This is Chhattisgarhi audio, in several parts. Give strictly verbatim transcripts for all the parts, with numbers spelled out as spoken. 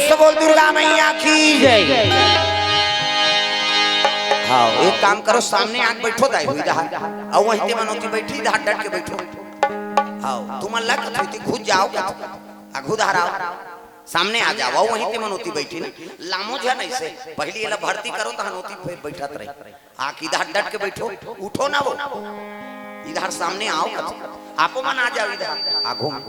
तो बोल दुर्गा मैया की जय। हाँ, एक काम करो, सामने आके बैठो दाई हुई दहा, अउ वहीं ते मनोती बैठी दहा, डट के बैठो। हाँ, तुमन लग थी घुस जाओ, आघू दहराओ, सामने आ जाओ, अउ वहीं ते मनोती बैठी ना। लामो झन ऐसे पहली एला भर्ती करो, तहन ओती बैठत रही। आके इधर डट के बैठो, उठो ना वो, इधर सामने आओ, आपो मन आ जाओ इधर, आघू में।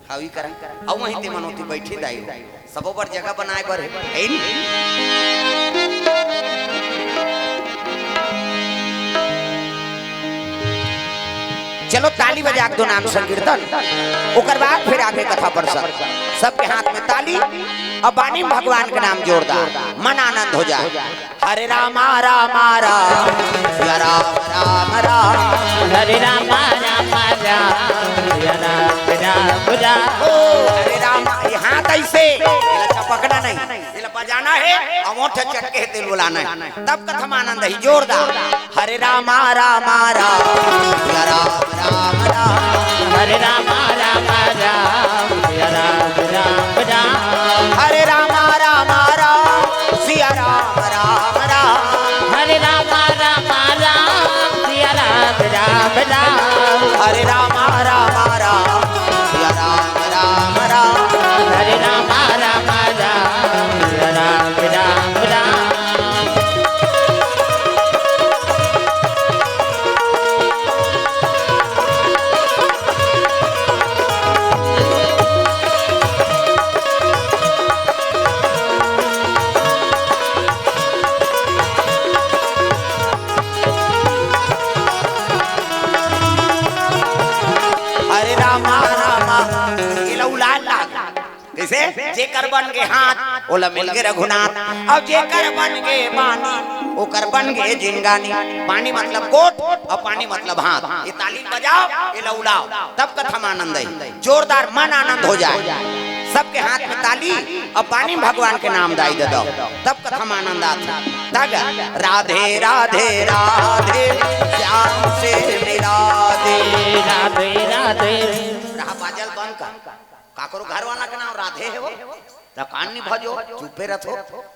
हाँ, ई करा। अउ वहीं ते मनोती बैठी दाई हो। सबो बर जगह बनाए बर हे, हे नी? चलो, ताली बजा के दो, नाम संकीर्तन, ओकर बाद फिर आगे कथा प्रसंग। सबके हाथ में ताली, अउ बानी भगवान के नाम जोरदार, मन आनंद हो जाए। हरे रामा रामा राम, सिया राम राम राम। हरे रामा रामा राम, सिया राम राम राम। ओ, हरे रामा, ये हाथ ऐसे, एला चपकना नहीं, एला बजाना हे, अउ ओठ चटके हे तेल बुलाना हे, तब कथा में आनंद ही जोरदार। हरे रामा रामा राम, सिया राम राम राम। हरे रामा रामा राम, सिया राम राम राम। हरे रामा रामा राम, सिया राम राम राम। हरे रामा रामा राम, सिया राम राम राम। हरे रामा रामा राम, सिया राम राम राम। हरे रामा रामा राम, सिया राम राम राम। हरे रामा रामा, ये लौलाल लाग। जैसे जेकर बन गे हाथ, ओला मिल गे रघुनाथ। अब जेकर बन गे बानी, ओकर बन गे जिनगानी। बानी मतलब कोट अउ पानी मतलब हाथ। ये ताली बजाओ, ये लौलाओ, तब कथा में आनंद आई। जोरदार मन आनंद हो जाए। सबके हाथ में ताली अउ बानी भगवान के नाम दाई दे दो, तब कथा में आनंद आथे। तग राधे राधे राधे, श्याम से मिला दे। राधे राधे। रहा बाजल बंद कर। काकरो घर वाला के नाम राधे हे वो, त कान नहीं भजो, चुपे रथो।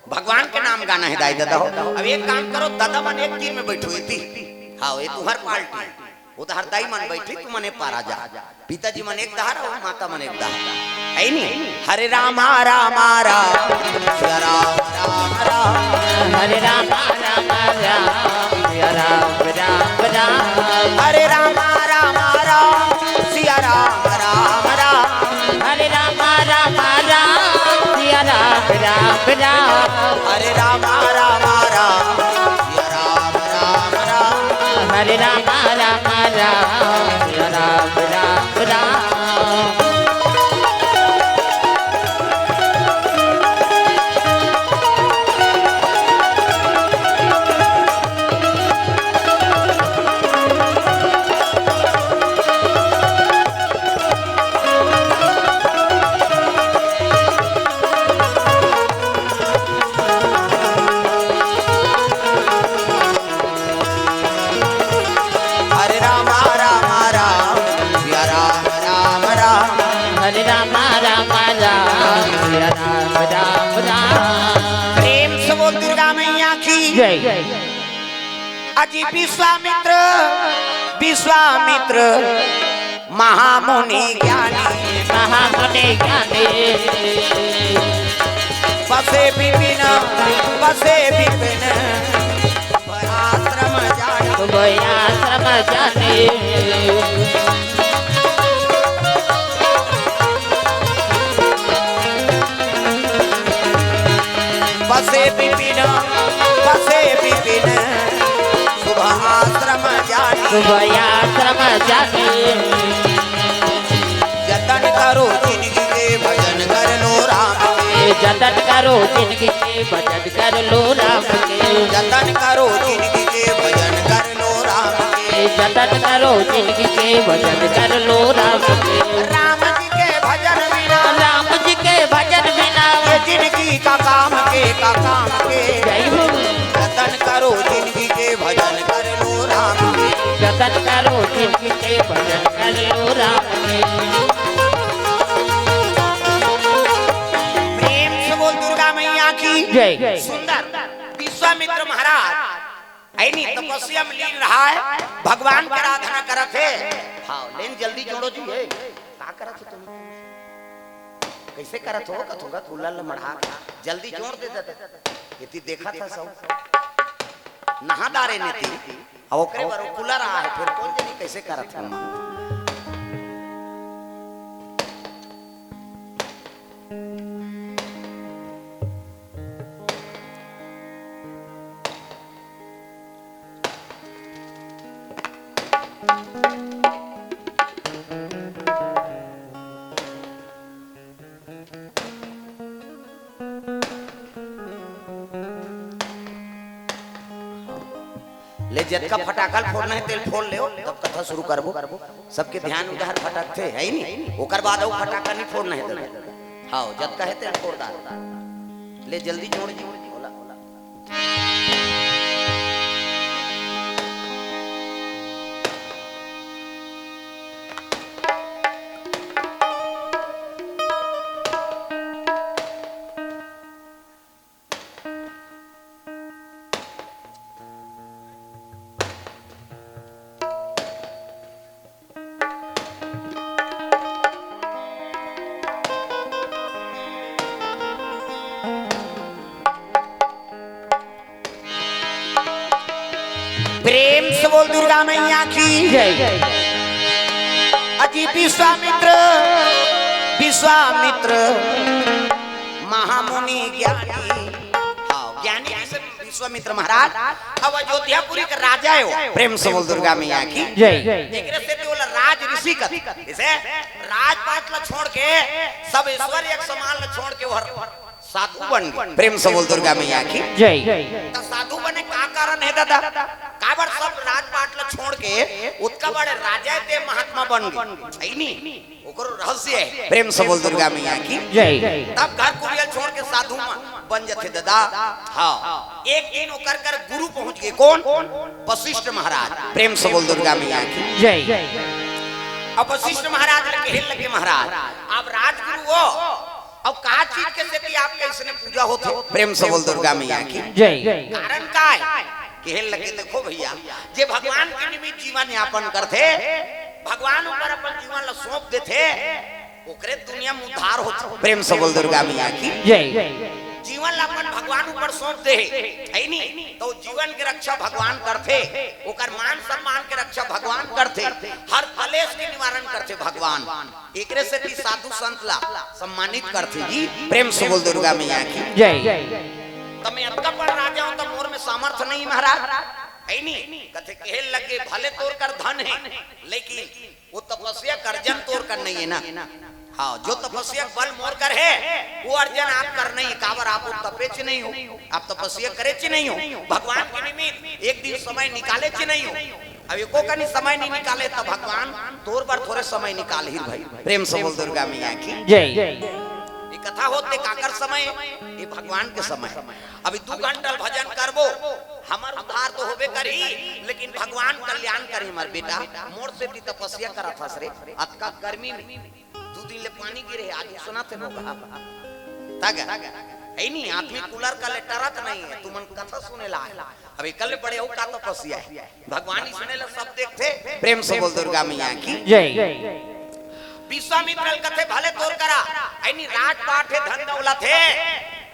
भगवान के नाम गाना हे दाई ददा हो। अब एक काम करो, ददा मन एक तीर में बैठो, एती। हाँ, ये तुम्हार पार्टी। उधर दाई मन बैठी, तुमन ए पारा जा। पिताजी मन एक दहा रहो, माता मन एक दहा। है नी? हरे रामा रामा राम, सिया राम राम राम। हरे रामा रामा राम, सिया राम राम राम। हरे रामा रामा राम, सिया राम राम राम। हरे रामा रामा राम, सिया राम राम राम। हरे रामा रामा राम, सिया राम राम राम। हरे रामा रामा राम, सिया राम राम राम। हरे रामा रामा राम, सिया राम राम राम। हरे रामा रामा राम, सिया राम राम राम। प्रेम से बोल दुर्गा मैया की जय। अजी विश्वामित्र, विश्वामित्र महामुनि ज्ञानी। महामुनि ज्ञानी। बसे विपिन, बसे विपिन, आश्रम जानी। शुभ आश्रम जानी। बसे विपिन, बसे विपिन, शुभ आश्रम जानी। शुभ आश्रम जानी। जतन करो जिनगी के, भजन कर लो राम के। जतन करो जिनगी के, भजन कर लो राम के। जतन करो जिनगी के, भजन कर लो राम के। जतन करो जिनगी के, भजन कर लो राम के। राम जी के भजन बिना, राम जी के भजन बिना, ये जिनगी का काम के, का काम के। जय हो। जतन करो जिनगी के, भजन कर लो राम के। जतन करो जिनगी के, भजन कर लो राम के। प्रेम से बोल जय। सुंदर विश्वामित्र महाराज, है नी, तपस्या में लीन रहा है, भगवान के आराधना करत हे। हाँ, लेन जल्दी जोड़ो जी, हे। का करत हो तुम? कैसे करत हो? कथूंगा कूलर ल मढ़ा के। जल्दी जोड़ दे दादा। एती देखत हे सब। नहा डारे नेती। अब ओकरे बर ओ कूलर आ हे, फिर कोन जनी कैसे करत हे? ले, जतका फटाका ल फोड़ना हे, तेला फोड़ ले, तब कथा शुरू करबो। सबके ध्यान उधर भटकथे, है नी? ओकर बाद अउ फटाका नहीं फोड़ना हे, तेला। हाँ, जतका हे, तेला फोड़ डार। ले, जल्दी जोड़ जी। बोला, बोला। प्रेम से बोल दुर्गा मैया की जय। अजी विश्वामित्र, विश्वामित्र महामुनि ज्ञानी, हाँ, ज्ञानी विश्व-, विश्वामित्र महाराज, अब अयोध्यापुरी के राजा हे वो। प्रेम से बोल दुर्गा मैया की जय। एकरे सेती ओला राज ऋषि कथे। इसे राजपाट ला छोड़ के, सब ऐश्वर्य के सामान ला छोड़ के वो साधु बन गे। प्रेम से बोल दुर्गा मैया की जय। त साधु बने का कारण हे दादा? काबर सब राजपाट ला छोड़ के ओतका बड़े राजा हे ते महात्मा बन गे? है नी? ओकरो रहस्य हे। प्रेम से बोल दुर्गा मैया की जय। तब घर कुरिया छोड़ के साधु म-, बन जथे दादा। हाँ, एक दिन ओकर कर गुरु पहुंच गे। कोन? वशिष्ठ महाराज। प्रेम से बोल दुर्गा मैया की जय। अब वशिष्ठ महाराज ल कहे लगे, महाराज, आप राजगुरु हो, अब का चीज के सेती आपके इसने पूजा होथे? प्रेम से बोल दुर्गा मैया की जय। कारण का हे? कहे लगे, देखो भैया, जे भगवान के निमित्त जीवन यापन करथे, भगवान ऊपर अपन जीवन ला सौंप देथे, ओकरे दुनिया में उद्धार होथे। प्रेम से बोल दुर्गा मैया की जय। जीवन ला अपन भगवान ऊपर सौंप दे, है नी? तो जीवन के रक्षा भगवान करथे, ओकर मान सम्मान के रक्षा भगवान करथे, हर कलेश के निवारण करथे भगवान। एकरे सेती साधु संत ला सम्मानित करथे जी। प्रेम से बोल दुर्गा मैया की जय। त मैं अतका बड़ राजा हूँ, त मोर में सामर्थ्य नहीं महाराज, है नी? कथे कहे लगे, भले तोर कर धन हे, लेकिन वो तपस्या करजन तोर कर नहीं हे ना। हाँ, जो तपस्या बल मोर कर हे, वो अर्जन आप कर नहीं, काबर आप वो तपेच नहीं हो, आप तपस्या करेच नहीं हो, भगवान के निमित्त एक दिन समय निकालेच नहीं हो। अब एको कनी समय नहीं निकाले, त भगवान तोर बर थोरे समय निकालही भाई। प्रेम से बोल दुर्गा मैया की जय। ये कथा होथे काकर समय? ये भगवान के समय। अभी दू घंटा भजन करबो, हमर उद्धार तो होबे करही, लेकिन भगवान कल्याण करही। हमर बेटा, मोर सेती तपस्या करत हस रे, अतका गर्मी में दू दिन ले पानी गिरे हे, आज उसनथे लोग। तग, है नी, आदमी कूलर का ले टरत नहीं हे, तुमन कथा सुने ला आए। अब एकल ले बड़े अउ का तपस्या हे? भगवान इसने ला सब देखथे। प्रेम से बोल दुर्गा मैया की जय। विश्वामित्र ल कथे, भले तोर करा, है नी, राजपाट हे, धन दौलत हे,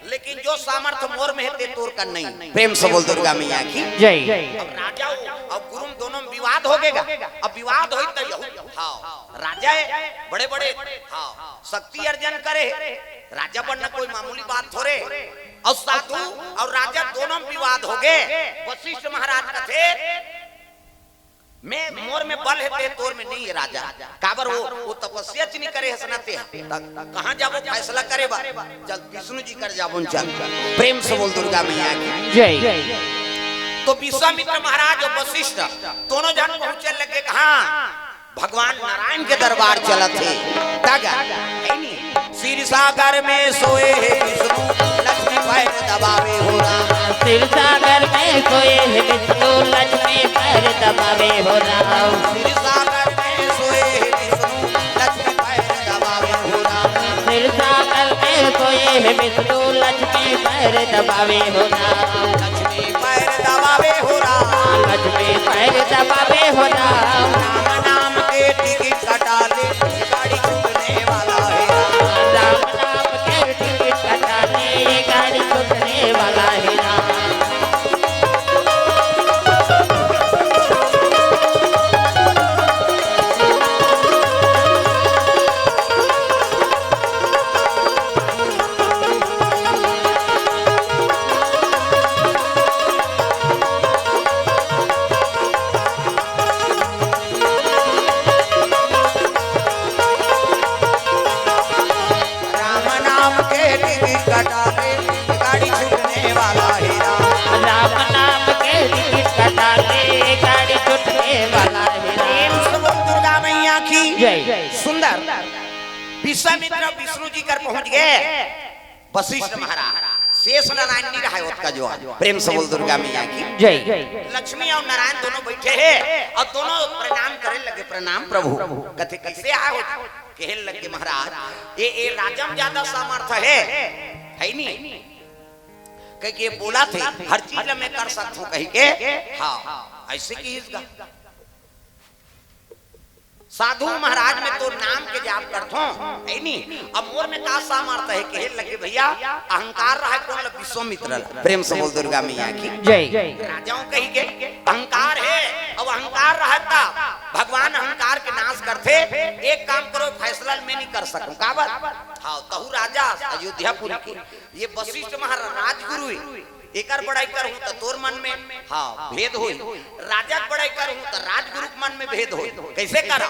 लेकिन जो सामर्थ्य मोर में हे, ते तोर कर नहीं। प्रेम से बोल दुर्गा मैया की जय। अब राजा हो, अब गुरु में दोनों में विवाद हो गेगा। अब विवाद होई त यहू, हाँ, राजा हे, बड़े बड़े, हाँ, शक्ति अर्जन करे, राजा बनना कोई मामूली बात थोरे। अउ साधु अउ राजा दोनों में विवाद हो गे। वशिष्ठ महाराज कथे, मैं, मोर में बल हे, ते तोर में नहीं हे राजा। काबर वो, वो तपस्या च नहीं करे हस ना ते। त कहाँ जाबो फैसला करे बर? चल विष्णु जी कर जाबो, चल। प्रेम से बोल दुर्गा मैया की जय। तो विश्वामित्र महाराज अउ वशिष्ठ दोनों जन पहुंचे लगे कहाँ? भगवान नारायण के दरबार चलत हे। तग, है नी? क्षीर सागर में सोए हे विष्णु, लक्ष्मी पैर दबावे हो राम। क्षीर सागर में सोए हे विष्णु, लक्ष्मी पैर दबावे हो राम। क्षीर सागर में सोए हे विष्णु, लक्ष्मी पैर दबावे हो राम। क्षीर सागर में सोए हे विष्णु, लक्ष्मी पैर दबावे हो राम। लक्ष्मी पैर दबावे हो राम। लक्ष्मी पैर दबावे हो राम। राम नाम के टिकट कटा ले, गाड़ी छूटने वाला है राम। राम नाम के टिकट कटा ले, गाड़ी छूटने वाला है राम। राम नाम के टिकट कटा ले, गाड़ी छूटने वाला है राम। राम नाम के टिकट कटा ले, गाड़ी छूटने वाला है राम। प्रेम से बोल दुर्गा मैया की जय। सुंदर। विश्वामित्र विष्णु जी कर पहुंच गए। वशिष्ठ महाराज, शेष नारायण नहीं रहा है ओतका जो। प्रेम से बोल दुर्गा मैया की जय। लक्ष्मी और नारायण दोनों बैठे हैं और दोनों प्रणाम करे लगे, "प्रणाम प्रभु।" कथे, "कैसे आए हो?" कहे लगे, "महाराज, ये, ये राजा में ज्यादा सामर्थ्य है, है नहीं?" कह के बोला थे, "हर चीज ला मैं कर सकता हूँ," कही के। हाँ, ऐसे की इसका साधु महाराज में तो नाम के जाप करथो, है नी? अब मोर में का सामर्थ है? कहे लगे, "भैया, अहंकार रहा कौन ला? विश्वामित्र ला।" प्रेम से बोल दुर्गा मैया की जय। राजाओं कही के अहंकार है, अब अहंकार रहता भगवान अहंकार के नाश करथे। एक काम करो, फैसला मैं नहीं कर सकूं, काबर? हाँ, तहु राजा अयोध्यापुरी के, ये वशिष्ठ महाराज राजगुरु है, एकर बड़ाई करहूं त तोर मन में, हाँ, भेद होई। राजा के बड़ाई करहूं त राजगुरु के मन में भेद होई। कैसे करा?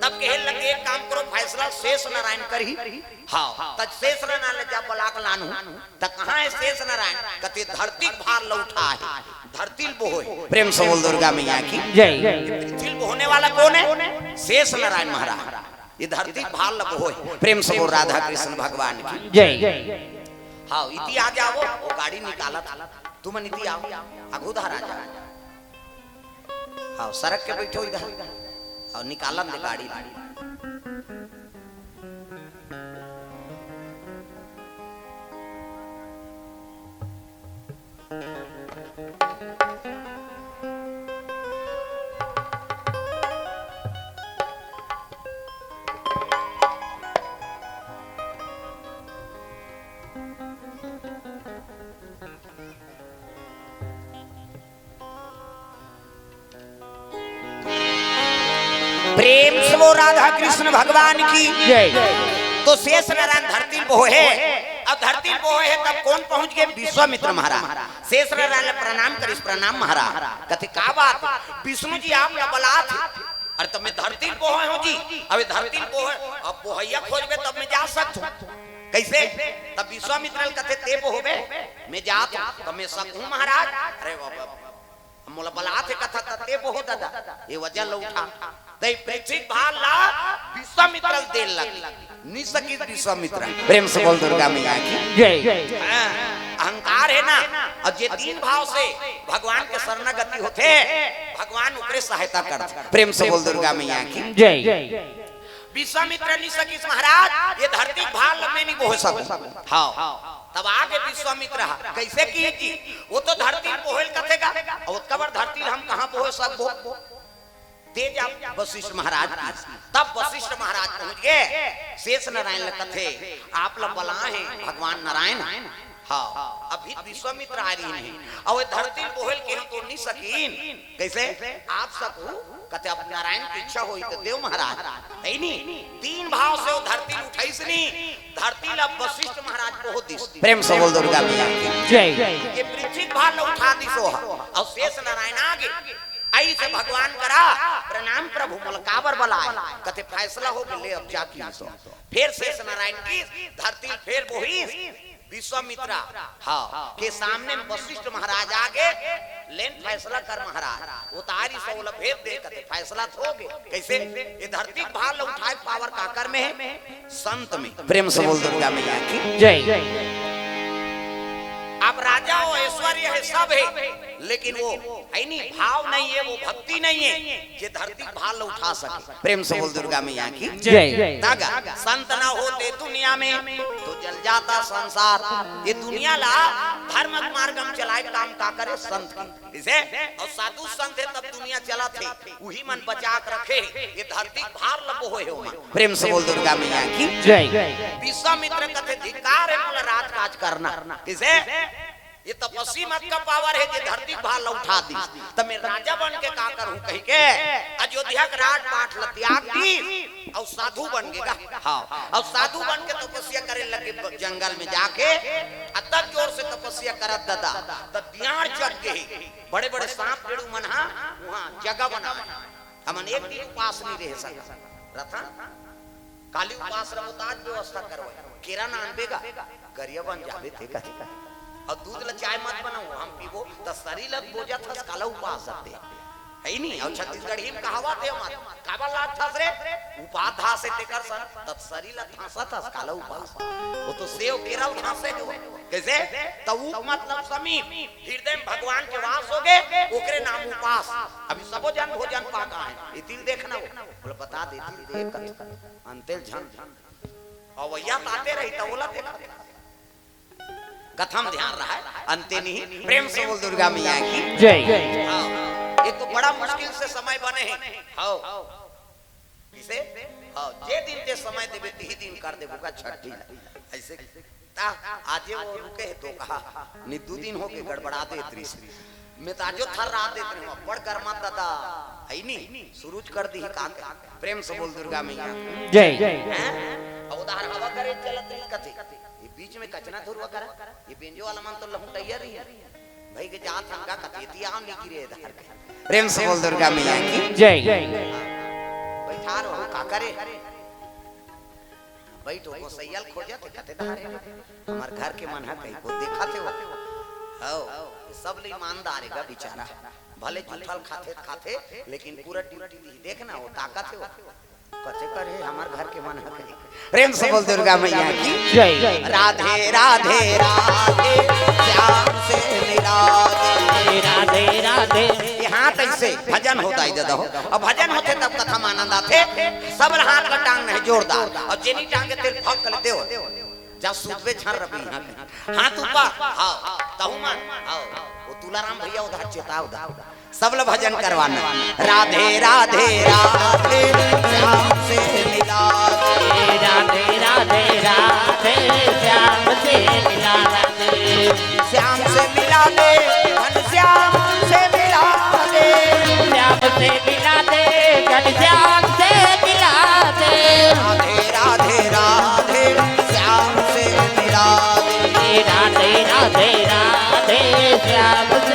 तब कहे लगे, "एक काम करो, फैसला शेष नारायण करही।" हाँ, त शेष नारायण ले जा बला के लानहूं, त कहाँ है शेष नारायण? कथे, "धरती के भार ल उठा है, धरती ल बोहे।" प्रेम से बोल दुर्गा मैया की जय। धरती ल बोहने वाला कौन है? शेष नारायण महाराज। ये धरती के भार ल बोहे। प्रेम से बोल राधा कृष्ण भगवान की जय। हाँ, इति आ जाओ, वो गाड़ी निकालत। तुमन इति आओ, आगू धार आ जाओ। हाँ, सरक के बैठो इधर। और निकालन दे गाड़ी। प्रेम से वो राधा कृष्ण भगवान की जय। तो शेष नारायण धरती ल बोहे, अब धरती ल बोहे है, तब कौन पहुंच गए? विश्वामित्र महाराज। शेष नारायण ल प्रणाम करिस, "प्रणाम महाराज।" कथे, "का बात? विष्णु जी आप ल बलात हे।" "अरे, तब मैं धरती ल बोहे हूं जी, अब ये धरती ल बोहे, अब बोहैया खोजबे तब मैं जा सकत हूं।" कैसे? तब विश्वामित्र ल कथे, "ते बोहबे, मैं जात हूं, तब मैं सकहूं महाराज?" अरे बाबा, मोला बलात हे कथा त ते बोहो ददा, ये वजन ल उठा। तई पृथ्वी भार ला विश्वामित्र ल देल लग। नि सकिस विश्वामित्र। प्रेम से बोल दुर्गा मैया की जय। हाँ, अहंकार है ना, और जे दीन भाव से भगवान के शरणागति होथे, भगवान ओकरे सहायता करथे। प्रेम से बोल दुर्गा मैया की जय। विश्वामित्र नि सकिस महाराज, ये धरती भार ल मैं नि बोह सकूं। हाँ, तब आगे विश्वामित्र हा, कैसे की जी? वो तो धरती बोहेल कथे गा, और ओतका बड़ धरती हम कहाँ बोह सकबो? ते जा वशिष्ठ महाराज की। तब वशिष्ठ महाराज पहुंच गए, शेष नारायण ल कथे, "आप ल बलाए हे भगवान नारायण।" हाँ, अभी विश्वामित्र आ रही नहीं, और ये धरती बोहेल के हम तो नि सकीन। कैसे? आप सकहू, कथे, "अब नारायण की इच्छा होई तो देव महाराज।" है नी? दीन भाव से वो धरती उठाइस नी, धरती ला वशिष्ठ महाराज बोह दिस। प्रेम से बोल दुर्गा मैया की जय। ये पृथ्वी भार ला उठा दिस वो, और शेष नारायण आगे। आई से भगवान करा, "प्रणाम प्रभु, मोला काबर बलाए?" कथे, "फैसला हो गए, ले अब जा की सो।" फिर शेष नारायण की धरती फेर बोहिस, विश्वामित्रा, हाँ, के सामने में वशिष्ठ महाराज आगे, "लेन फैसला कर महाराज।" उतारी सो ल भेद दे कथे, फैसला तो हो गए। कैसे? ये धरती भार ल उठाए पावर काकर में है? संत में। प्रेम से बोल दुर्गा मैया की जय। आप राजा हो, ऐश्वर्य है, सब है, लेकिन वो है नहीं, भाव नहीं है, वो भक्ति नहीं है, ये धरती भार ल उठा सके। प्रेम से बोल दुर्गा मैया की जय। तागा संत ना होते दुनिया में तो चल जाता संसार। ये दुनिया ला धार्मिक मार्ग म चलाए काम का करे? संत के। इसे अउ साधु संत हे तब दुनिया चलत हे, उही मन बचा के रखे हे। ये धरती के भार ल बोहे हे ओमन। प्रेम से बोल दुर्गा मैया की जय। विश्वामित्र कथे, "धिक्कार हे मोला राजकाज करना।" किसे? ये तपस्वी मत का पावर हे जे धरती के भार ल उठा दिस। त मैं राजा बन के का करहूं कहि के अयोध्या के राजपाट ल त्याग दिस अउ साधु बन गे गा। हाँ, अउ साधु बन के तपस्या करे लगे ब-, जंगल में जाके अतक जोर से तपस्या करत ददा, त दियार जग गे हे। बड़े-बड़े सांप टेड़ू मन हा उहाँ जगह बनाए। हमन एक दिन उपास नहीं रह सकत। रथन काली उपास रहो त आज व्यवस्था करवाए। केरा ना आनबे गा, गरिया बन जाबे ते कथे। अउ दूध ल चाय मत बनाओ, हम पीबो त सरीर ल बोजत हस काला उपास हते। हे नहीं, अउ छत्तीसगढ़ी म कहावत हे हमर, "काबर लात हस रे? उपास धास हे तेकर सन, तब सरीर ल धासत हस काला उपास।" वो तो सेव केरा ल धासे हे वो। कइसे? त उ मतलब समीप, हृदय म भगवान के वास होगे, ओकरे नाम उपास। अभी सबो जन भोजन पाका हे, इतिल देखना वो। बोले, "बता दे, इतिल देख।" अंतेल झन। अउ वैया ताते रही त ओला देखा। कथा म ध्यान रहय, अंते नहीं। प्रेम से बोल दुर्गा मैया की जय। हाँ, ये तो बड़ा मुश्किल से समय बने हे। हाँ, किसे? हाँ, जे दिन ते समय देबे, तिही दिन कर देबो का छठी ला। ऐसे ता आजे वो रुके हे तो कहा, नहीं दू दिन होगे गड़बड़ा देत रहिस। मैं तो आजो थर्रा देत रहेंव, बड़ गरमा ददा, हे नहीं, सुरुज कर दिही कांत। प्रेम से बोल दुर्गा मैया। जय। हैं? अउ उधार हवा करे चलत रही कथे। ये बीच में कचना धुरवा करा, ये बेंजो वाला मन तो लहुटैया रही। भाई के जात हम का कथे, ती आम नहीं गिरे धार के। प्रेम से बोल दुर्गा मैया की जय। बैठा रहो, का करे? बैठो, गोसैया ल खोजत हे, कथे धारे रे। हमर घर के मन ह कहीं को देखत हे वो। हौ, सब ले ईमानदार हे गा बेचारा। भले जूठल खाथे त खाथे, लेकिन पूरा ड्यूटी दिही। देख ना, वो ताकत हे वो। कथे कर हे, हमर घर के मन ह कहीं। प्रेम से बोल दुर्गा मैया की जय। राधे, राधे, राधे, श्याम से मिला दे। राधे, राधे। ये हाथ ऐसे भजन होता हे दादा हो। अब भजन होथे तब कथा म आनंद आथे। सब ल हाथ ल टांग नहीं जोरदार। अउ जेनी टांगे तेल भग कर देव। जा सुतबे झन रबी हाथ। हाथ ऊपर। हाँ। तहु मन। हाँ। वो तुलाराम भैया उधार चेता उधार। सब ल भजन करवाना। राधे, राधे, राधे, श्याम से मिला दे। राधे, राधे, राधे, श्याम से मिला दे। श्याम से मिला दे, घनश्याम से मिला दे। श्याम से मिला दे, घनश्याम से मिला दे। राधे, राधे, राधे, श्याम से मिला दे। राधे, राधे, राधे, श्याम से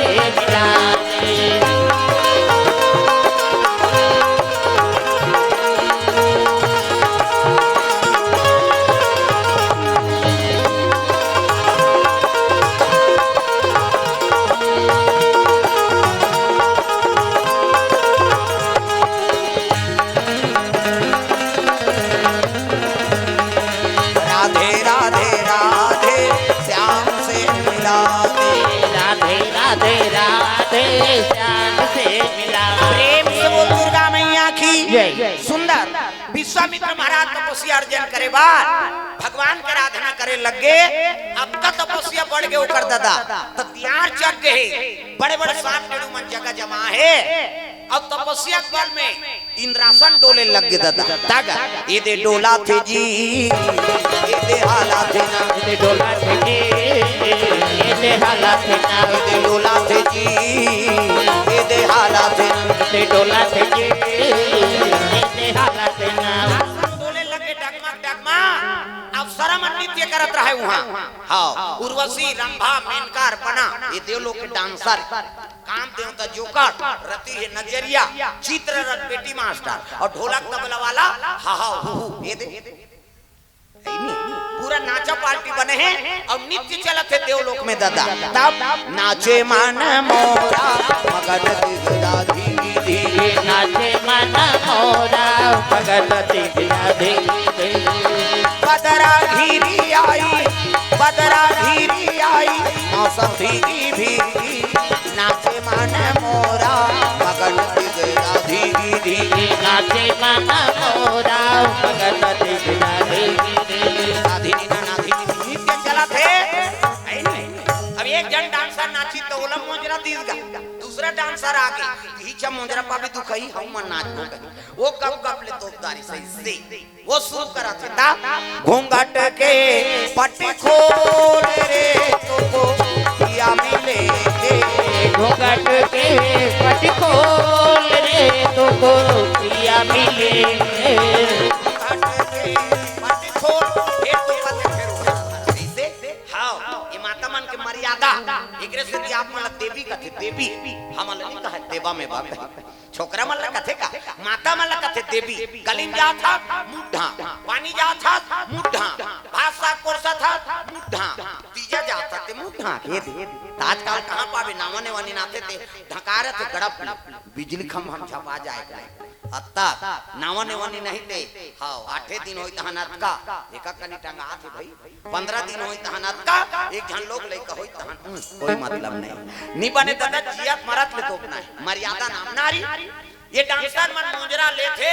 मिला दे। राधे, राधे, राधे, श्याम से मिला दे। राधे, राधे, राधे, श्याम से मिला दे। प्रेम से बोल दुर्गा मैया की जय। सुंदर। विश्वामित्र महाराज तपस्या अर्जन करे बर भगवान के आराधना करे लग गे। अतका तपस्या बढ़ गे ओकर दादा, त तियार जग गे हे। बड़े-बड़े सांप टेड़ू मन जगह जमा हे। अउ तपस्या के बल में इंद्रासन डोले लग गे दादा। तागा, एदे डोलाथे जी, एदे हालाथे ना। एदे डोलाथे जी, एदे हालाथे ना। एदे डोलाथे जी, एदे हालाथे ना। एदे डोलाथे जी, एदे हालाथे ना। डोले लग गे डगमग डगमग। अब सरम नृत्य करत रहे उहाँ। हाँ, उर्वशी, रंभा, मेनका, अर्पणा, ये देव लोग के डांसर। काम देवता जोकर, रति हे नजरिया, चित्ररथ पेटी मास्टर अउ ढोलक तबला वाला हा हा हू हू। ये दे, हे नहीं, पूरा नाचा पार्टी बने हे अउ नृत्य चलत हे देवलोक में दादा। तब नाचे मन मोरा मगन गिरधारी गिरी। नाचे मन मोरा मगन गिरधारी गिरी। बदरा घिरी आई, बदरा घिरी आई, मौसम भीगी भीगी। नाचे मन मोरा मगन गिरधारी गिरी। नाचे मन मोरा मगन गिरधारी गिरी। राधे ना, राधे ना। तीस गा, दूसरा डांसर आगे, "इही छा मोंजरा पाबे दुखई, हऊ मन नाच को कही।" वो गप गप ले तोप डारिस अइसे। वो शुरू करत हे ता, "घूंघट के पट खोल रे, तोको पिया मिलेंगे।" घूंघट के पट खोल रे, तोको पिया मिलेंगे। घूंघट के पट खोल, फेर तो पट फेर उठा। अइसे? हाँ, ये माता मन के मर्यादा। एकरे सेती आप मन ला देवी कथे, देवी। हमन ला नहीं कहे, देवा में बा कहे। छोकरा मन ला कथे का? माता मन ला कथे देवी। गली में जात हस, मुंह ढांक। पानी जात हस, मुंह ढांक। भात साग परोसत हस, मुंह ढांक। तीजा जात हस ते मुंह ढांक। ये दे। त आजकल कहाँ पाबे? नावा नेवा निनाथे ते ढंका रथे गड़प। बिजली खंभा म झपा जाए के। अत्ता, नावा नेवा निनाही ते। हाँ, आठे दिन होई तहन अतका। एका कनी टंगात हे भाई। पंद्रह दिन होई तहन अतका, एक झन लोग लइका होई तहन, उम, कोई मतलब नहीं। नी बने ददा, जियत मरत ले तोपना हे। मर्यादा नाम नारी। ये डांसर मन मुंजरा लेथे,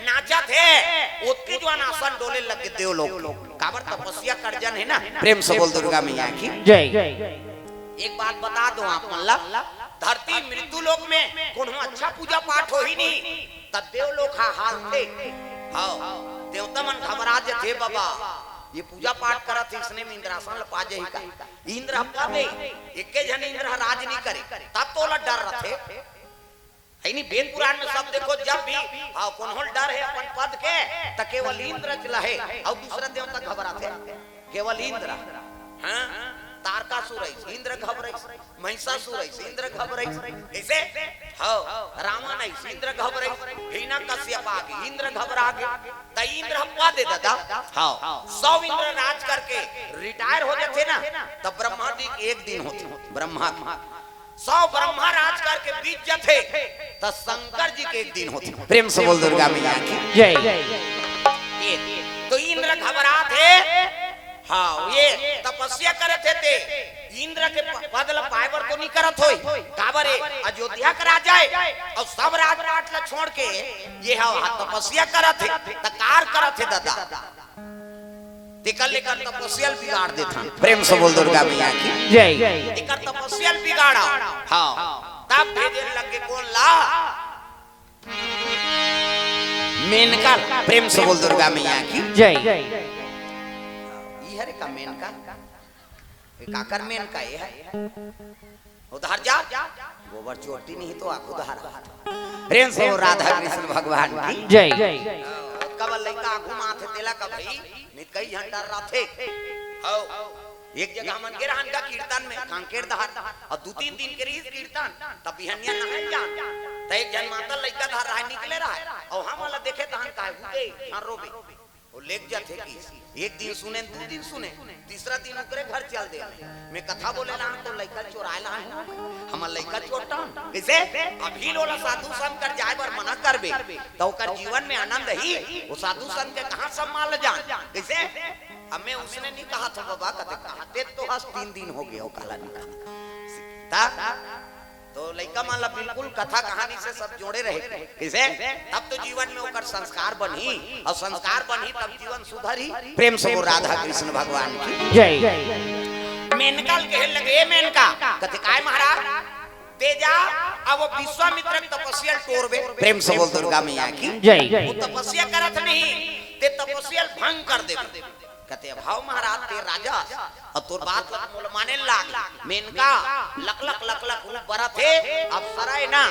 नाचत हे, ओतकी जुवार आसन डोले लगे देव लोग। काबर? तपस्या करजन हे ना। प्रेम से बोल दुर्गा मैया की। जय। एक बात बता दूं आप मन ला, धरती मृत्यु लोक में कोनो अच्छा पूजा पाठ होही नहीं, त देव लोक हा हालथे। हाँ, देवता मन घबरा जथे, "बाबा, ये पूजा पाठ करत हे, इसने में इंद्रासन ल पा जाही का?" इंद्र ह पा दे, एके झन इंद्र ह राज नहीं करे, तब तो ओला डर रथे। है नहीं, वेद पुराण में सब देखो, जब भी, हाँ, कोनो ल डर हे अपन पद के, त केवल इंद्र च ल हे, अउ दूसरा देवता घबराथे, केवल इंद्र। हाँ, तारकासुर अइस, इंद्र घबराइस, महिषासुर अइस, इंद्र घबराइस, अइसे? हाँ, रावण अइस, इंद्र घबराइस, हिरण्यकश्यप आगे, इंद्र घबरा गे। त इंद्र ह पा दे ददा। हाँ, सौ इंद्र राज करके रिटायर हो जाथे ना, त ब्रह्मा जी के एक दिन होथे, ब्रह्मा के। सौ ब्रह्मा राज करके बीत जथे, त शंकर जी के एक दिन होथे। प्रेम से बोल दुर्गा मैया की। जय। ये तो इंद्र घबरात हे। हाँ, ये तपस्या करत हे ते इंद्र के प-, पद ल पाए बर तो नहीं करत होई। काबर हे? अयोध्या के राजा हे, अउ सब राजपाट ल छोड़ के ये हा, हा तपस्या करत हे, त कार करत हे ददा। तेकर लेकर तपस्या ल बिगाड़ देथन। प्रेम से बोल दुर्गा मैया की। जय। एकर तपस्या ल बिगाड़ा। हाँ। तब भेजे लगे कोन ला? मेनका ल। प्रेम से बोल दुर्गा मैया की। जय। ई हरे का मेनका? ये काकर मेनका ये हे? उधर जा, गोबर चोटी नहीं तो आँख उधर आ। प्रेम से बोल राधा कृष्ण भगवान की। जय। कब लइका आँख माथे तेला का भाई, नित कई झन डर रथे। हौ, एक जगह मन के रहन का कीर्तन में, कांकेर दहर, अउ दू तीन दिन के रहिस कीर्तन, तब बिहनिया नहाए जान। त एक झन माता लइका धर रहे, निकले रहे, अउ हमन ला देखे तहन कहे, "उदे, झन रोबे।" वो लेग जाथे कि एक दिन सुने, दू दिन सुने, तीसरा दिन ओकरे घर चल दे। मैं कथा बोले ला तो लइका चोराए ला हूँ, हमर लइका चोरता। कइसे? अभी लोला साधु संत कर जाए बर मना करबे, त ओकर जीवन में आनंद ही, वो साधु संत के कहाँ सम्मान ल जान। कइसे? अब मैं उसने नहीं कहा था बाबा, कथे कहते तो हस तीन दिन हो गए, वो काला नहीं कहा। त तो लइका मन ला बिल्कुल कथा कहानी से सब जोड़े रहे। कइसे? तब तो जीवन में ओकर संस्कार बनही, अउ संस्कार बनही तब जीवन सुधरही। प्रेम से बोल राधा कृष्ण भगवान की। जय। मेनका ल कहे लगे, "ए मेनका।" कथे, "काय महाराज?" "ते जा, अब वो विश्वामित्र के तपस्या ल टोरबे।" प्रेम से बोल दुर्गा मैया की। जय। वो तपस्या करत नहीं, ते तपस्या ल भंग कर देबे। कथे, "अब हव महाराज, ते राजा, अब तोर बात ला मोला माने लाग।" मेनका लक लक लक लक रूप बरत हे, अब सराय ना।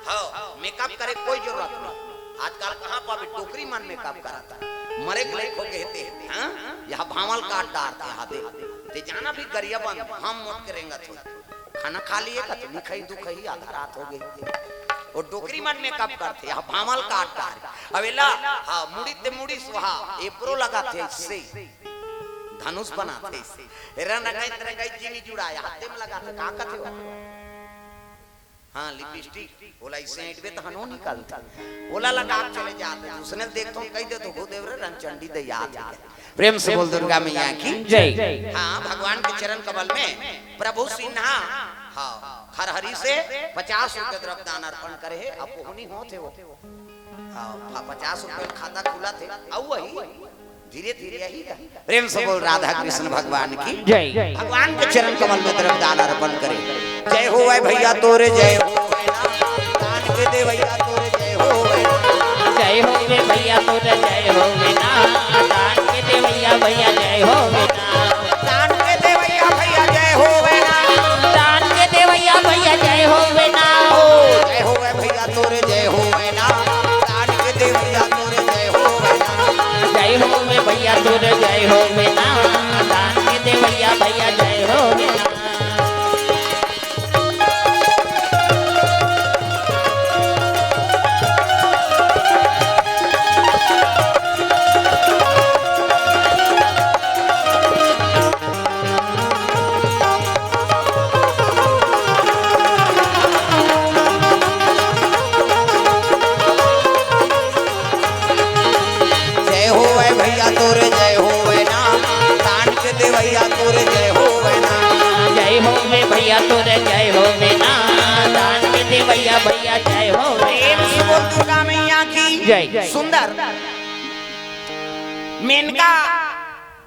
हव, मेकअप करे कोई जरूरत नहीं। आजकल कहाँ पाबे, डोकरी मन मेकअप करत हे। मरे के लायक हो गए ते, हाँ? यहाँ भांवल काट डारथे, यहाँ दे। ते जाना भी गरिया बंद, हम मोट के रेंगत हो। खाना खा लिए का, तो नहीं खाई, दू खाई, आधा रात हो गई। वो डोकरी मन मेकअप करथे, यहाँ भांवल काट डार। अब एला, हाँ, मुड़ी ते मुड़ी सुहा, एप्रो लगाथे इससे। धनुष बनाथे। रंग रंगाई रंगाई जिमी जुड़ाए, हाथे में लगाथे, का कथे हो? हाँ, लिपस्टिक, ओला इसे ऐंठबे तहन ओ निकलथे। ओला लगा के चले जाथे, उसने देखथो, कहि देथो, "गुरुदेव रे, रंगचंडी दे याद है।" प्रेम से बोल दुर्गा मैया की। जय। हाँ, भगवान के चरण कमल में प्रभु सिन्हा, हाँ, खरहरी से पचास रुपये द्रव्य दान अर्पण करे हे, अब ओहनी होत हे वो। हाँ, प-, पचास रुपये में खाता खुलत हे, अउ वही धीरे धीरे यही का। प्रेम से बोल राधा कृष्ण भगवान की जय। भगवान के चरण कमल में द्रव्य दान अर्पण करे। जय होवै भैया तोरे जय होवै ना, दान के देवैया तोरे जय होवै ना। जय होवे भैया तोरे जय होवे ना, दान के देवैया भैया जय होवे ना। दान के देवैया भैया जय होवै ना। दान के देवैया भैया जय होवे ना। ओ जय होवै भैया तोरे जय होवै ना, दान के देवैया तोरे जय होवै ना। जय होवे भैया तोरे जय होवे ना, दान के देवैया भैया जय होवे ना। जय होवै भैया तोरे जय होवै ना, दान के देवैया तोरे जय होवै ना। जय होवे भैया तोरे जय होवे ना, दान के देवैया भैया जय होवे। प्रेम से बोल दुर्गा मैया की जय। सुंदर मेनका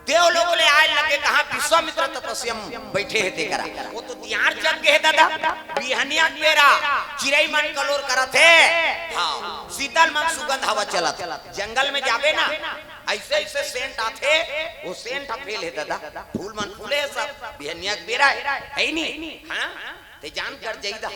देवलोक ले आए लगे, कहाँ विश्वामित्र तपस्या में बैठे हे तेकरा। वो तो दियार जग गे हे दादा, बिहनिया के बेरा चिरई मन कलोर करत हे। हाँ, शीतल मन सुगंध हवा चलत। जंगल में जाबे ना, ऐसे ऐसे सेंट आथे, वो सेंट ह फेल हे दादा। फूल मन फूले हे सब, बिहनिया के बेरा हे, हे नी? हाँ, ते जान कर जइदा।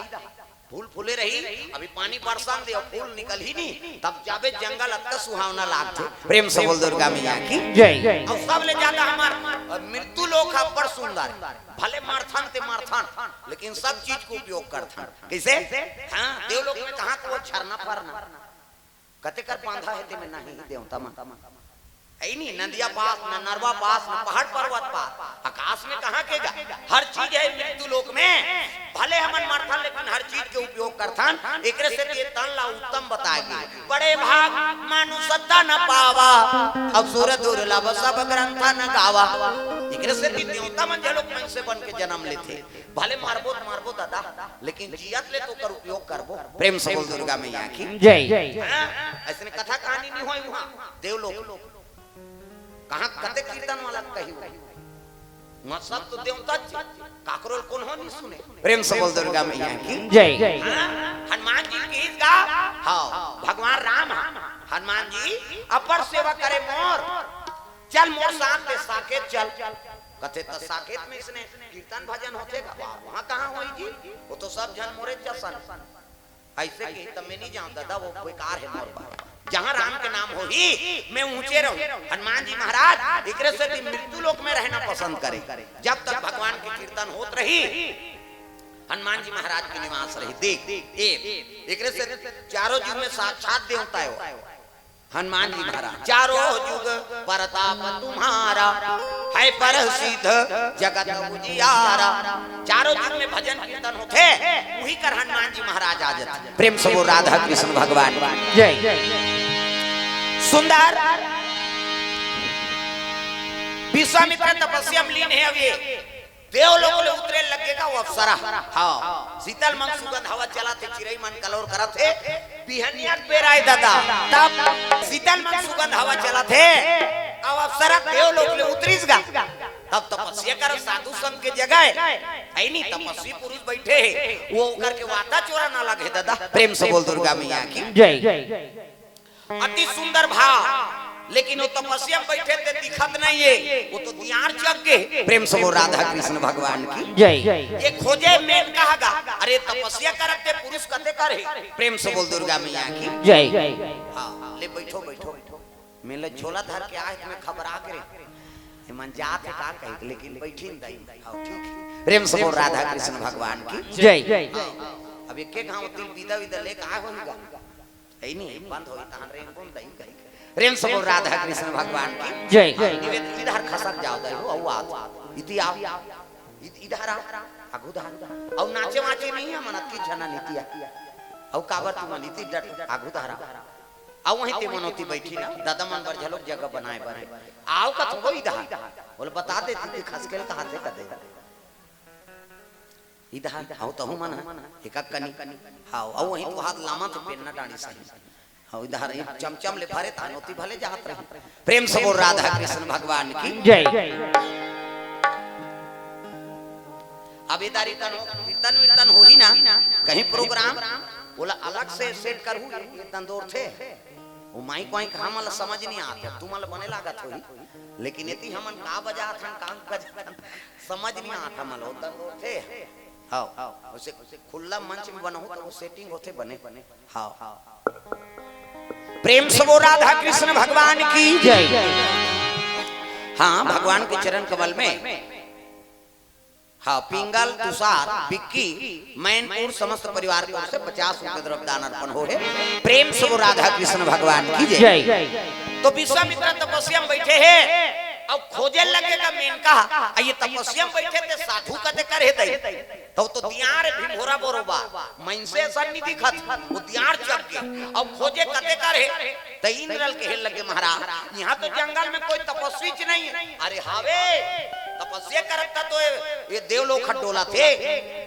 फूल फूले रही, अभी पानी बरसन दे, फूल निकलही नी, तब जाबे जंगल अतका सुहावना लागथे। प्रेम से बोल दुर्गा मैया की जय। अउ सब ले ज्यादा हमर, अ, मृत्यु लोक ह बड़ सुंदर हे। भले मरथन ते मरथन, लेकिन सब चीज के उपयोग करथन। कइसे? हाँ, देवलोक में कहाँ तो वो झरना फरना। कते कर बांधा हे तेमे नहीं देवता मन। हे नी, नदिया पास, न नरवा पास, न पहाड़ पर्वत पास, आकाश में कहाँ के गा? हर चीज हे मृत्यु लोक में। भले हमन मरथन, लेकिन हर चीज के उपयोग करथन। एकरे सेती ये तन ला उत्तम बताए गे। बड़े भाग मानुष तन पावा, अउ सुर दुर्लभ सब ग्रंथ न गावा। एकरे सेती देवता मन घलोक मनुष्य बन के जन्म लेथे। भले मरबो त मरबो दादा, लेकिन जियत ले तो ओकर उपयोग करबो। प्रेम से बोल दुर्गा मैया की जय। हाँ, अइसने कथा कहानी नहीं होय उहाँ देवलोक। कहाँ कते कीर्तन वाला कही हो? वहाँ सब तो देवता जी, काकरो ल कोनो नहीं सुने। प्रेम से बोल दुर्गा मैया की जय। हाँ, हनुमान जी कहिस गा, हाँ, भगवान राम ह, हनुमान जी अपर सेवा करे मोर, चल मोर साथ ले साकेत चल। कथे त साकेत में इसने कीर्तन भजन होथे गा, वहाँ कहाँ होही जी? वो तो सब झन मोरे जसन। अइसे कही त मैं नहीं जांव दादा, वो बेकार हे मोर बर। जहाँ राम के नाम होही, मैं ऊंचे रहूं। हनुमान जी महाराज एकरे सेती मृत्यु लोक में रहना पसंद करे। जब तक भगवान के कीर्तन होत रही, हनुमान जी महाराज के निवास रही। देख, ए, एकरे सेती चारों युग में साक्षात देवता हे वो। हनुमान जी महाराज, चारों युग परताप तुम्हारा, है प्रसिद्ध जगत उजियारा। चारों युग में भजन कीर्तन होथे, उही कर हनुमान जी महाराज आ जाथे। प्रेम से बोल राधा कृष्ण भगवान की जय। सुंदर विश्वामित्र तपस्या में लीन हे। अब ये देवलोक ले उतरे लगे का वो अप्सरा। हाँ, शीतल मन सुगंध हवा चलत हे, चिरई मन कलोर करत हे, बिहनिया के बेरा हे दादा। तब शीतल मन सुगंध हवा चलत हे, अब अप्सरा देवलोक ले उतरिस गा। तब तपस्या कर साधु संत के जगह हे नी, तपस्वी पुरुष बैठे हे, वो ओकर के वाता चोरा ना लगे दादा। प्रेम से बोल दुर्गा मैया की जय। अति सुंदर भाव, लेकिन वो तपस्या में बैठे ते दिखत नहीं हे, वो तो दियार जग गे। प्रेम से बोल राधा कृष्ण भगवान की जय। ये खोजे मेनका गा, अरे तपस्या करत ते पुरुष कते करे। प्रेम से बोल दुर्गा मैया की जय। हाँ, ले बैठो, बैठो। मैं ले झोला धर के आए, तुम्हें घबरा के रे। ये मन जात हे का कही, लेकिन बैठी नहीं। हाँ, ठीक हे। प्रेम से बोल राधा कृष्ण भगवान की जय। हाँ, अब एक एक घाव तिल विदा विदा लेके आए होही गा। हे नी, बंद होही तहन रेंगबो न दई कही। प्रेम से बोल राधा कृष्ण भगवान की जय। निवेद इधर खसक जाव दई हो, अउ आत। इति आव। इध-, इधर आव। आगू धर। अउ नाचे वाचे नहीं हे, मन अतकी झना नीति आ। अउ काबर तुमन इति डट, आगू धर आव। अउ वहीं ते मनोती बैठी ना, दादा मन बर झलोक जगह बनाए बर हे। आव कथो इधर। बोले बता देती थी खसकेल कहाँ से कर दे। इधर, हव तहु मन ह, एका कनी। हव, अउ वहीं तो हाथ लामत हे पेन्ना डांड़ी सही। अउ इधर ही चमचम ले भरे तान ओती भले जात रही। प्रेम से बोल राधा कृष्ण भगवान की। जय। अब इधर ही कनो कीर्तन वीर्तन होही ना, कहीं प्रोग्राम, ओला अलग से सेट करहू, ये तंदोर थे। वो माइक वाइक हमन ला समझ नहीं आत हे, तुमन ला बने लागत होही, लेकिन एती हमन का बजात हन, का बजात हन, समझ नहीं आत हमन ला, वो तंदोर थे। हाँ, उसे खुला मंच में बनाहू तो वो सेटिंग होथे बने। हाँ। प्रेम से बोल राधा कृष्ण भगवान की जय। हाँ, भगवान के चरण कमल में, हाँ, पिंगल, तुषार, विक्की, मैनपुर, समस्त परिवार के ओर से पचास रुपए द्रव्य दान अर्पण होहे। प्रेम से बोल राधा कृष्ण भगवान की जय। जय। तो विश्वामित्र तपस्या में बैठे हे, अब खोजे लगे का मेनका, आ ये तपस्या में बैठे थे, साधु कते कर हे दई। तो, तो दियार भीमभोरा बरोबर, मनसे असन नी दिखत, वो दियार चघ गे। अब खोजे कते कर हे, त इंद्र ल कहे लगे, महाराज, यहाँ तो जंगल में कोई तपस्वी च नहीं है। अरे हावे, तपस्या करत त तो ये, ये देवलोक ह डोलत हे,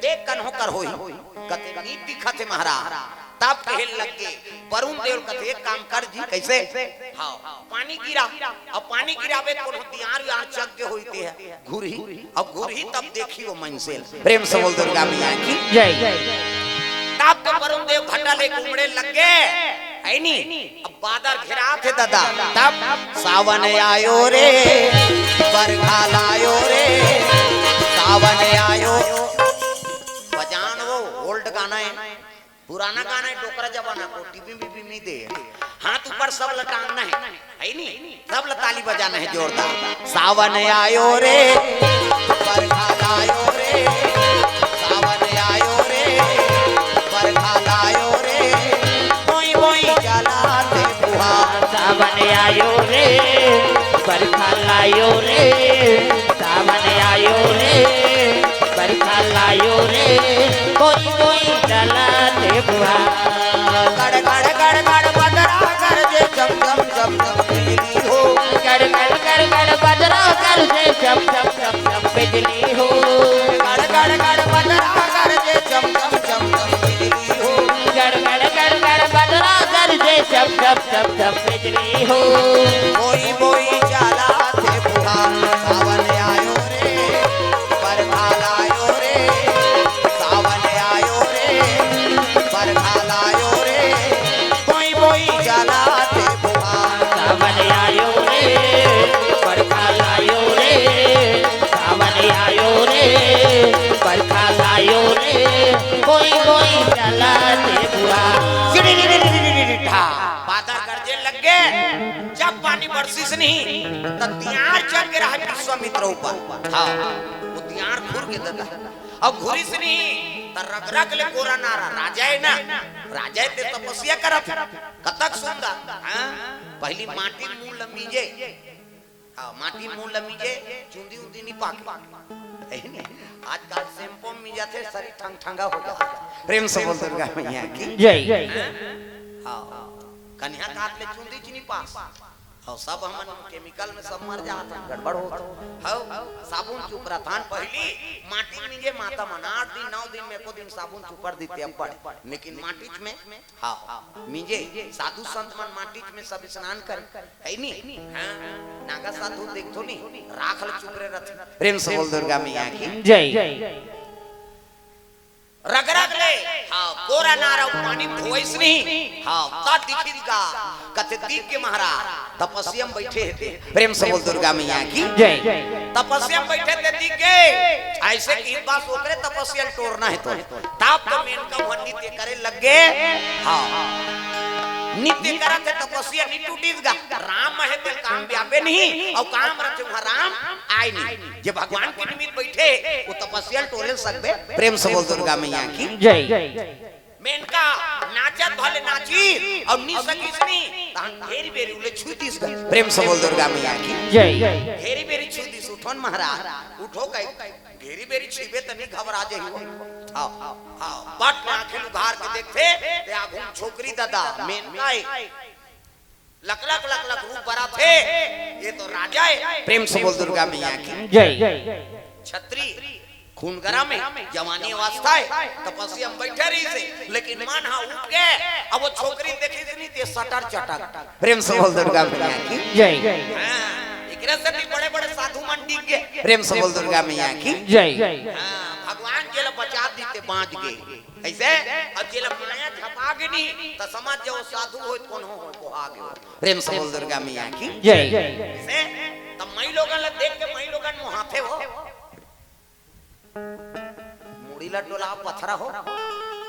देख कन्हो कर होही, कते नी दिखत हे महाराज। तब कहे लगे, वरुण देव कथे, "एक काम कर जी।" कैसे? हाँ, पानी गिरा। अब पानी गिराबे, कोनो दियार यार चघ गे होई ते ह, घुरही। अब घुरही तब देखही वो मनसे ल। प्रेम से बोल दुर्गा मैया की जय। तब तो वरुण देव घटा ले घूमने लग गए, है नी? अब बादर घेरा थे दादा। तब सावन आयो रे, बरखा लायो रे, सावन आयो। बजान वो ओल्ड गाना है। पुराना गाना है, डोकरा जमाना को, टीवी वीवी नहीं दे। हाथ ऊपर सब लटाना है, है नी? सब ल ताली बजाना है जोरदार। सावन आयो रे, बरखा लायो रे, सावन आयो रे, बरखा लायो रे, बोई बोई चला थे बुहा। सावन आयो रे, बरखा लायो रे, सावन आयो रे, बरखा लायो रे, कोई कोई चला दे बुआ। गड़ गड़ गड़ गड़ बदरा गरजे, चम चम चम चम बिजली हो। गड़ गड़ गड़ गड़ बदरा गरजे, चम चम चम चम बिजली हो। गड़ गड़ गड़ बदरा गरजे, चम चम चम चम बिजली हो। गड़ गड़ गड़ गड़ बदरा गरजे, चम चम चम चम बिजली हो। बोई बोई चला थे बुआ, सावन आयो रे, बरखा लायो रे, सावन आयो रे, बरखा लायो रे, बोई बोई चला थे बुआ। सावन आयो रे, बरखा लायो रे, सावन आयो रे, बरखा लायो रे, बोई बोई चला थे बुआ। बादर गरजे लग गे, जब पानी बरसिस नहीं, त तियार चढ़ के रहा विश्वामित्र ऊपर। हाँ, वो तियार घुर के दादा। अब घुरिस नहीं, त रग रग ले कोरा नारा, राजा है ना, राजा है ते तपस्या करत, कतक सुंदर, हाँ? पहली माटी मुंह ल मीजे, हाँ, माटी मुंह ल मीजे, चुंदी उंदी नहीं पाके। है नी? आजकल शैम्पू में जाथे, शरीर ठंग ठंगा हो जाथे। प्रेम से बोल दुर्गा मैया की जय। हाँ, कन्या काट ले चुंदी च नहीं पास। हाँ, सब हमन केमिकल में सब मर जात हन, गड़बड़ होत। हाँ, साबुन चुपरा थान पहली माटी में जे माता मन आठ दिन नौ दिन में एको दिन साबुन चुपर देते अब्बड़, लेकिन माटी में हाँ, मिंजे, साधु संत मन माटी में सब स्नान करे, है नी? हाँ, नागा साधु देखथो नी, राख ल चुपरे रथे। प्रेम से बोल दुर्गा मैया की जय। रग रग ले, हाँ, कोरा नारा पानी धोइस नहीं, हाँ, ता दिखिस गा, कथे दिख गे महाराज, तपस्या में बैठे हे ते। प्रेम से बोल दुर्गा मैया की जय। तपस्या में बैठे ते दिख गे, ऐसे की बात ओकरे तपस्या ल टोरना है तो। तब तो मेनका वह नृत्य करे लग गे। हाँ। नृत्य करत हे तपस्या नहीं टूटिस गा। राम हे ते काम ब्याबे नहीं, अउ काम रथे वहाँ राम आय नहीं। जे भगवान के निमित्त बैठे, वो तपस्या ल टोरे सकबे। प्रेम से बोल दुर्गा मैया की जय। मेनका नाचत भले नाची, अउ नी सकिस नहीं, तहन घेरी बेरी उले छू दिस गा। प्रेम से बोल दुर्गा मैया की जय। घेरी बेरी छू दिस, उठोन महाराज, उठो कहि। घेरी बेरी छीबे त नी घबरा जही वो। हाँ, हाँ, बट आंखें उघार के देखथे, ते आघू म छोकरी दादा, मेनका ए। लक लक लक लक रूप बरत हे, ये तो राजा ए। प्रेम से बोल दुर्गा मैया की जय। छतरी, खून गरम हे, जवानी अवस्था हे, तपस्या म बइठे रहिस हे, लेकिन मन ह उठ गे। अब वो छोकरी देखिस नहीं, ते सटर चटर। प्रेम से बोल दुर्गा मैया की। जय। हाँ, एकरे सेती बड़े-बड़े साधु मन डिग गे। प्रेम से बोल दुर्गा मैया की। जय। हाँ, भगवान जेला बचा दिस ते बाँच गे। कइसे? अब जेला माया झपा गे नहीं, त समझ जाओ साधु होय, कोनो होय, बोहा गे होय। प्रेम से बोल दुर्गा मैया की। जय। कइसे? त माईलोगन ला देख के माईलोगन मोहाथे हो। मुड़ी ला डोला पथरा हो।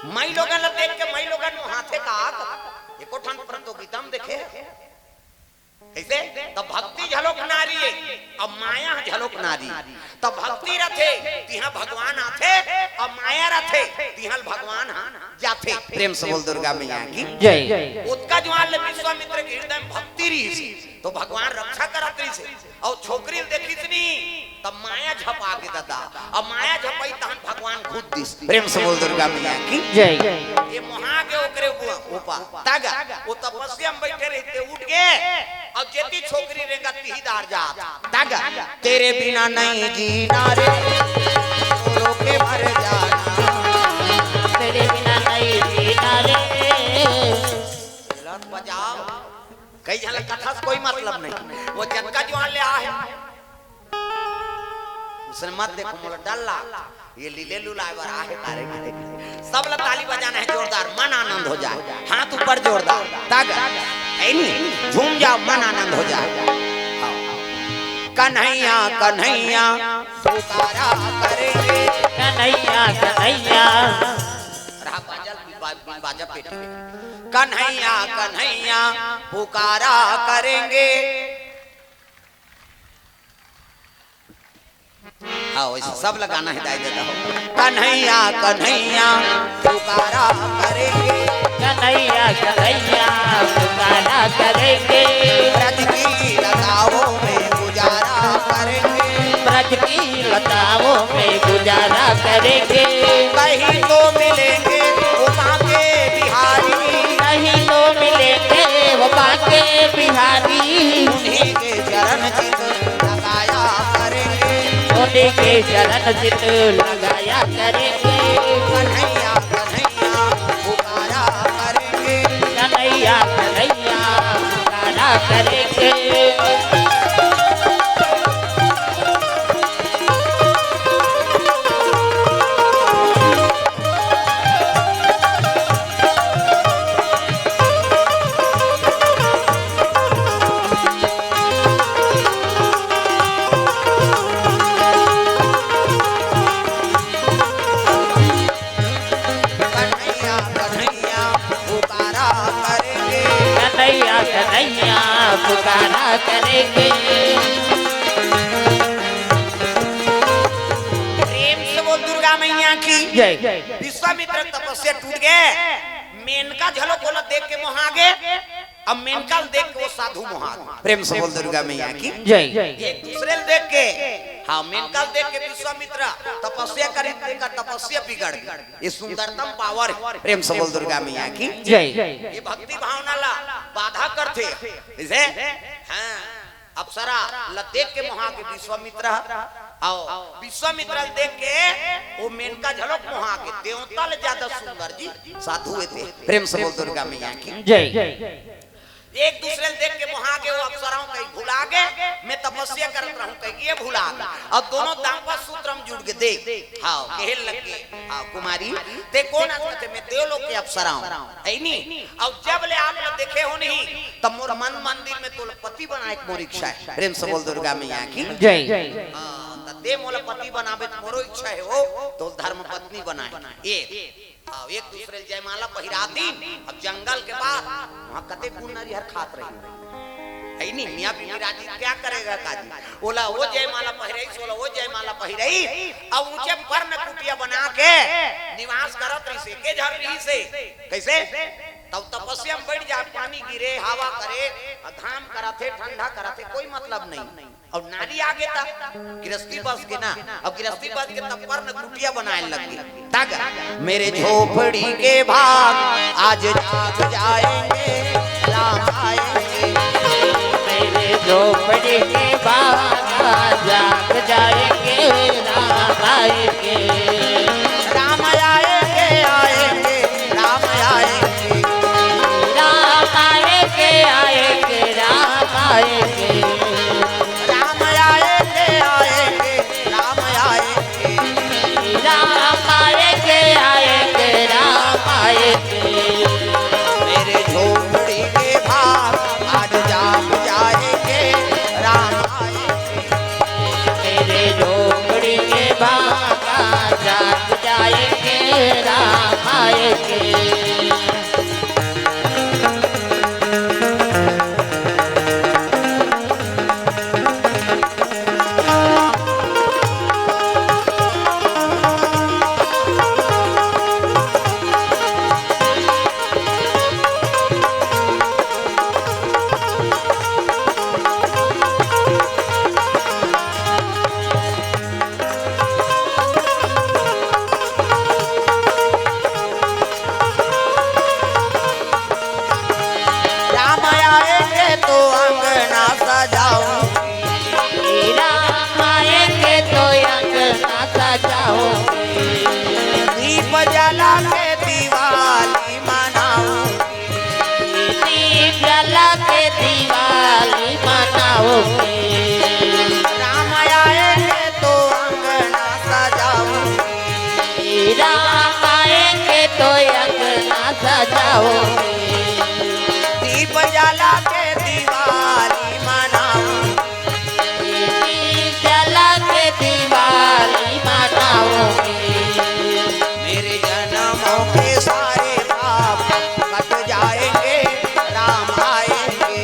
माईलोगन ला देख के माईलोगन मोहाथे का, एको ठन प्रतियोगिता म देखे। कइसे? त भक्ति घलोक नारी हे, अब माया घलोक नारी। त भक्ति रथे, तिहाँ भगवान आथे, अब माया रथे, तिहाँ भगवान ह जाथे। प्रेम से बोल दुर्गा मैया की। जय। ओतका जुवार ले विश्वामित्र के हृदय म भक्ति रहिस, त भगवान रक्षा करत रहिस। अउ छोकरी ल देखिस नी, त माया झपा गे ददा। अब माया झपई तहन भगवान घुस दिस। प्रेम से बोल दुर्गा मैया की। जय। ये मोहा गे ओकरे ऊपर, ऊपर। तागा, वो तपस्या म बइठे रहिस ते उठ गे। अउ जेती छोकरी रेंगत तिही दार जात। तागा, तेरे बिना नहीं जीना रे, रो के मर जाना। तेरे बिना नहीं जीना रे। लत बजाओ। कई झन ला कथा से कोई मतलब नहीं। वो जतका जुवार ले आहे, उसने मत देखो, मोला डर ला। ये लीले लुलाए बर आहे तारे के। सब ला ताली बजाना हे जोरदार, मन आनंद हो जाए। हाथ ऊपर जोरदार, तागा। ऐ नी, झूम जाओ, मन आनंद हो जाए। हाँ। कन्हैया, कन्हैया, पुकारा करेंगे। कन्हैया, कन्हैया। रहा बाजा, बा-, बाजा पेटी। कन्हैया, कन्हैया, पुकारा करेंगे। हाँ, वइसे सब ला गाना हे दाई ददा हो। कन्हैया, कन्हैया, पुकारा करेंगे। कन्हैया, कन्हैया, पुकारा करेंगे। ब्रज की लताओं में गुजारा करेंगे। ब्रज की लताओं में गुजारा करेंगे। कहीं तो मिलेंगे वो बांके बिहारी। कहीं तो मिलेंगे वो बांके बिहारी। उन्हीं के चरण चित लगाया करेंगे। उन्हीं के चरण चित लगाया करेंगे। कन्हैया, कन्हैया, पुकारा करेंगे। कन्हैया, कन्हैया, पुकारा करेंगे। कन्हैया, कन्हैया, पुकारा करेंगे। कन्हैया, कन्हैया, पुकारा करेंगे। प्रेम से बोल दुर्गा मैया की। जय। विश्वामित्र तपस्या टूट गे, मेनका घलो ओला देख के मोहा गे। अब मेनका ल देख के वो साधु मोहा गे। प्रेम से बोल दुर्गा मैया की। जय। एक दूसरे ल देख के, हाँ, मेनका ल देख के विश्वामित्र तपस्या करे, तेकर तपस्या बिगड़ गे। ये सुंदरतम पावर हे। प्रेम से बोल दुर्गा मैया की। जय। ये भक्ति भावना ला बाधा करथे। जइसे, हाँ, अप्सरा ला देख के मोहा गे विश्वामित्र ह। अउ विश्वामित्र ल देख के वो मेनका घलोक मोहा गे, देवता ले ज्यादा सुंदर जी साधु हे ते। प्रेम से बोल दुर्गा मैया की। जय। एक दूसरे ल देख के मोहा गे, वो अप्सराओं कही भुला गे, मैं तपस्या करत रहूं कही ये भुला गे। अउ दोनों दांपत्य सूत्र म जुड़ गे, देख, हाँ, कहे लग गे, हाँ, कुमारी, ते कोन अस? कथे, मैं देवलोक के अप्सरा हूँ, हे नी? अउ जब ले आप ला देखे हो नहीं, तब मोर मन मंदिर में तोला पति बनाए के मोर इच्छा हे। प्रेम से बोल दुर्गा मैया की। जय। हाँ, त ते मोला पति बनाबे त मोरो इच्छा हे हो, तोला धर्म पत्नी बनाए। ये, हाँ, एक दूसरे ल जयमाला पहिरा दिन, अब जंगल के बात, वहाँ कते कुन नरिहर खात रही। हे नी, मियाँ बीबी राजी क्या करेगा काजी? ओला वो जयमाला पहिराइस, ओला वो जयमाला पहिराइस, अउ ऊंचे पर्ण कुटिया बना के निवास करत रहिसे, के झन रहिसे। कइसे? तब तपस्या म बइठ जाय, पानी गिरे, हवा करे, घाम करत हे, ठंडा करत हे, कोई मतलब नहीं। अउ नारी आगे त गिरस्ती बस गे ना, अउ गिरस्ती बस गे त पर्ण कुटिया बनाए लग गे। तक मेरे झोपड़ी के भाग आज जाग जाएंगे, राम आएंगे। मेरे झोपड़ी के भाग आज जाग जाएंगे, राम आएंगे। राम आएंगे तो अंगना सजाऊं, राम आएंगे तो अंगना सजाऊं, दीप जला के दिवाली मनाऊं, दीप जला के दिवाली मनाऊं, राम आएंगे तो अंगना सजाऊं, राम आएंगे तो अंगना सजाऊं, दीप जला के दिवाली मनाऊं, दीप जला के दिवाली मनाऊं, मेरे जन्मों के सारे पाप कट जाएंगे, राम आएंगे।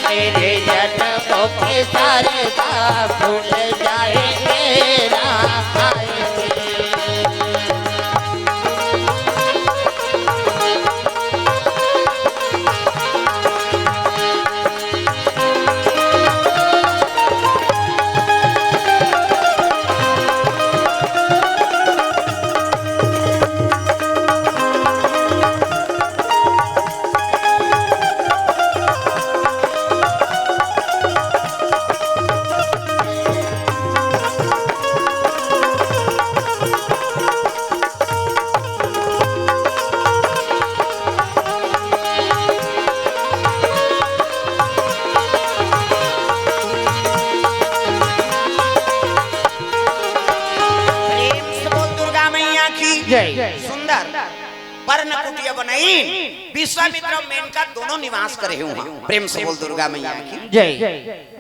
मेरे जन्मों के सारे पाप धुल जाएंगे, राम आएंगे। प्रेम से बोल दुर्गा मैया की जय। सुंदर पर्ण कुटिया बनाई, विश्वामित्र अउ मेनका दोनों निवास करे हुए। प्रेम से बोल दुर्गा मैया की जय।